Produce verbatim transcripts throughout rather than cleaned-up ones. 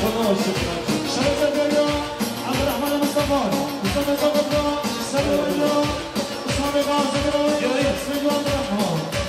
Şeref Zekeriya, Abdurrahman Mustafa, Mustafa Mustafa, Sabri Hoca, Mustafa Gazi, Abdurrahman.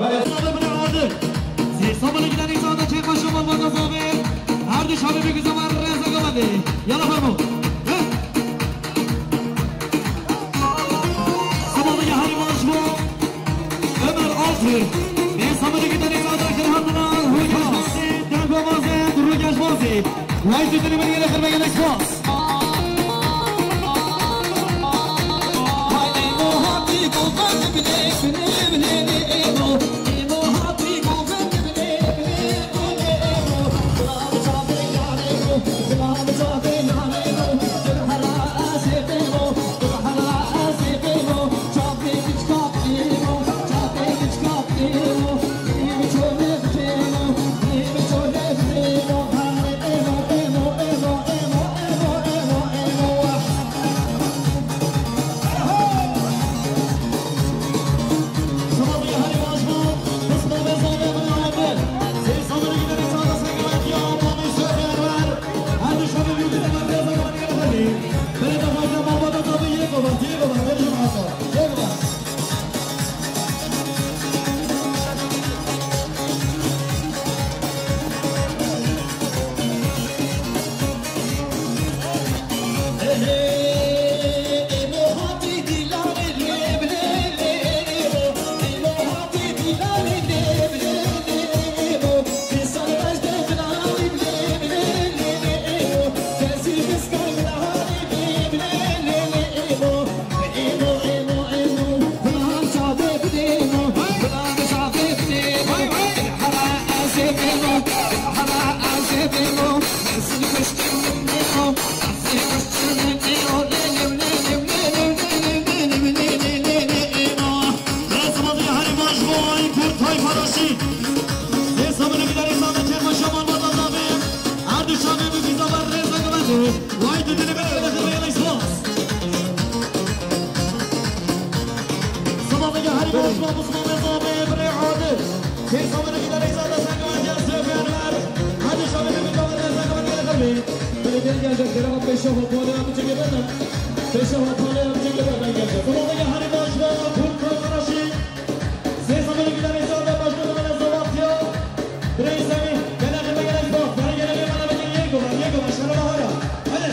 Belê, Samet bine Adil. Zî Samet iki tane insan da çek başlama vaka zabe. Her du şabe bir güzel var, reza gabade. Yalla fermo. He? Samet ya hari maaş bu. Ömer Altı. Ben Samet iki tane insan da çek handına. Rugaş bazı, dengwa bazı, rugaş bazı. Vay sütünü beni yine kırma yine spas. Gerek pêşe hopane ya biçe geberden. Pêşe hopane ya biçe geberden gelecek. Tamam, ya hani başla, kurtar araşı. Sesini gider insan da başka bana zavallı ya. Bireysel bir, gel akılda gelen bak. Bana gelen bir bana bakın, yego var, yego var, şaraba hara. Hadi.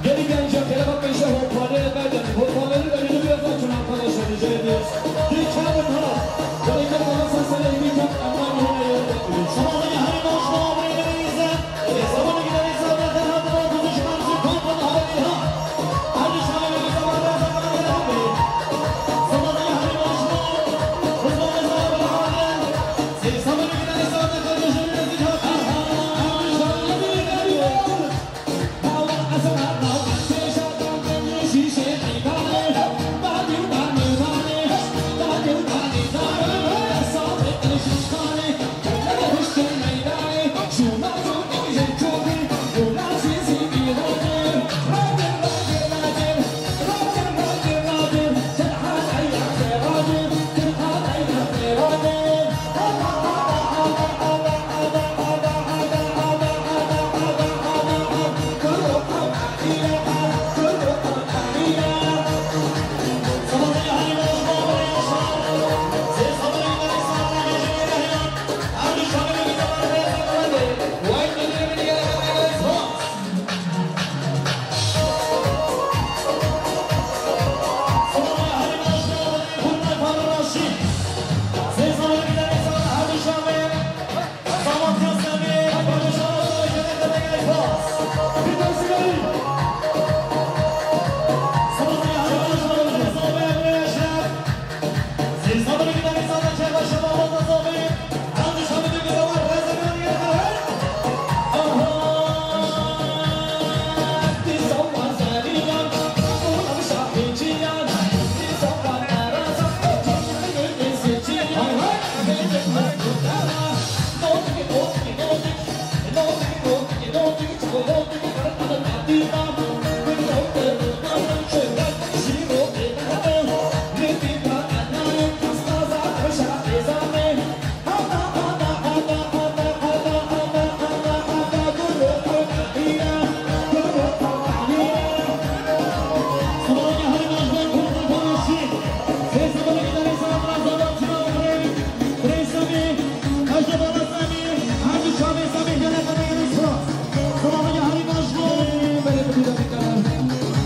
Gelin gençler, telefon peşe hopane ederdim. Hopaneleri de önünü biraz açın arkadaşlar, rica ediyoruz. Bir kağıt ha. Böyle bir kağıt sen sana iyi bir kağıt. Aman yine yolda. Sana da yani başla, buraya da neyse.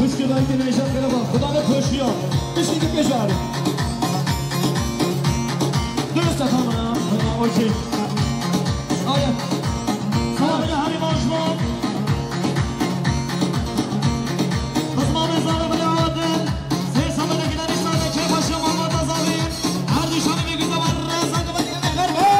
Pişkî dayikê Nejat Xeleba, Xwedane pêşiya. Pişkî di pêşarî. Dirust e, tamam. Tamam, okey. Aye. Salam ya herî baş bû. Xizma me zane bile hatin. Sê sabine gideni sade kê başı mamata zavi. Her düşmanı bir güzel var. Reza kıvı diye verme.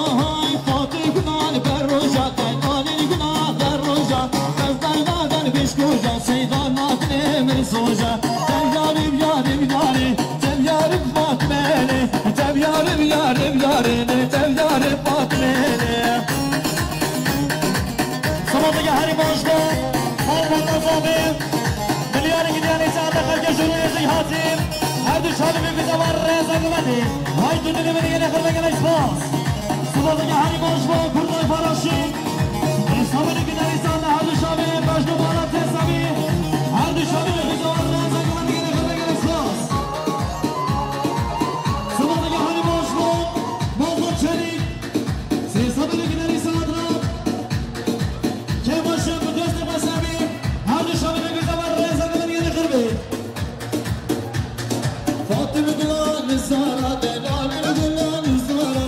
Ahay, Fatih Günan Berroja, Tayman'ın Günan Berroja, Kazdan Nadan Bişkoja, Seydan Nadan Emir Soja, Tev yarim yarim yari, tev yarim Fatmeli, tev yarim yarim yari, tev yarim Fatmeli. Sabah da herî baş be, Fatma Tazabi, milyarı gidiyor, neyse, arda kalke şunu ezin hatim, her düşmanı bir güzel var, reza kıvı diye. Hay, dünyanın bir yere kırma gelen spas. Sibazeke herî baş bo, Kurday Faraşî. Hesabê Güler Îsa'nda her du şavê, beş numara Tesavi. Her du şavê, Hüzar Reza Güvenliğine kadar gelen spas. Sibazeke herî baş bo, Mazlum Çelik. Hesabê Güler Îsa'nda. Kemal Şef, Tesavi. Her du şavê, Hüzar Reza Güvenliğine kadar. Fatime Gülen Zara, Delal Gülen Zara,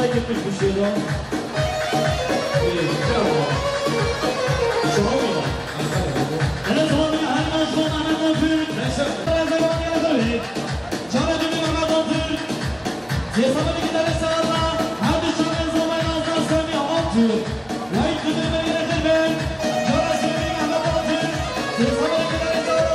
Gitmiş bu şeyden. Ee, bravo. Şahane. Hele tamam ya, her maç var, Mehmet Altın. Yaşa. Çare dönüyor Mehmet Altın. Cezalı iki tane sağda. Hadi şu an Ezra Bayraz'dan Semih Altın. Vay kızım, beni getirin. Çare dönüyor Mehmet Altın. Cezalı iki tane sağda.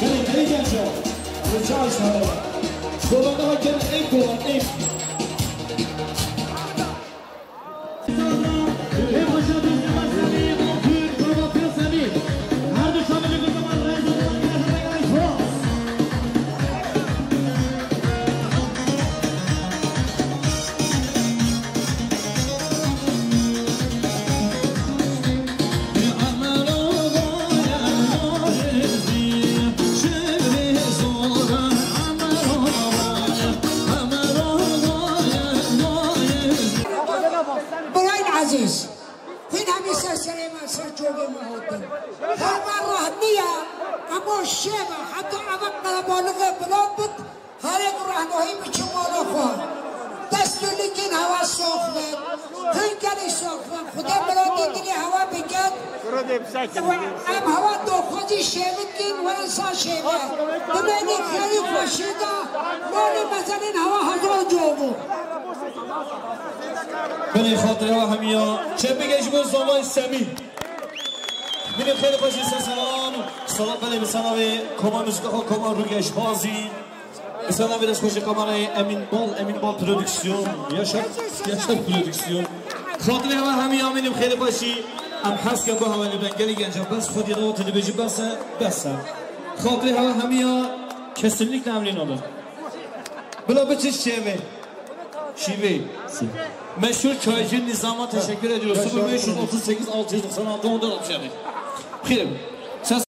Gelin, gelin, gelin. Rica ederim. Kovan daha gelin, en kovan, en. Birayên ezîz, hûn hemî ser serê me, ser çolê me hatin. Her me reh niye, ema şêve, heta eve qelebalixê bila bit, herê ku rehnahî biçin mala xwe. Dest û lîkên hewa sax bin, hûn gelî sax bin. Xuda miratê dilê hewa biket. Em hewa daxwazî şêvit kin, werin sa şêve. Dimênî xêrî xweşî de, malê mezelên hewa hezar cor bû. Belê xatirê hewa hemiya. Çepike ji bo Zavay Semî. Binê xêrê xweşî ser selam. Salat belê bi senavê Koma Muzika, Koma Rûgeşbazî. Bi senavê destxweşî kamerayê Emîn Bal, Emîn Bal Prodüksiyon. Yaşar, Yaşar Prodüksiyon. Xatirê hewa hemiya, Emîn, xêrê xweşî. Em hez kin ku hewa li ben gelî genca bes, xwedî rewa tu dibêjî bes e, bes e. Xatirê hewa hemiya, kesinlikle em lê nabin. Bila biçin şêvê. Şîvê. Meşhur çaycı Nizam'a teşekkür ediyoruz. Sıfır beş yüz otuz sekiz altı yüz doksan altı on dört altmış yedi. Xêr.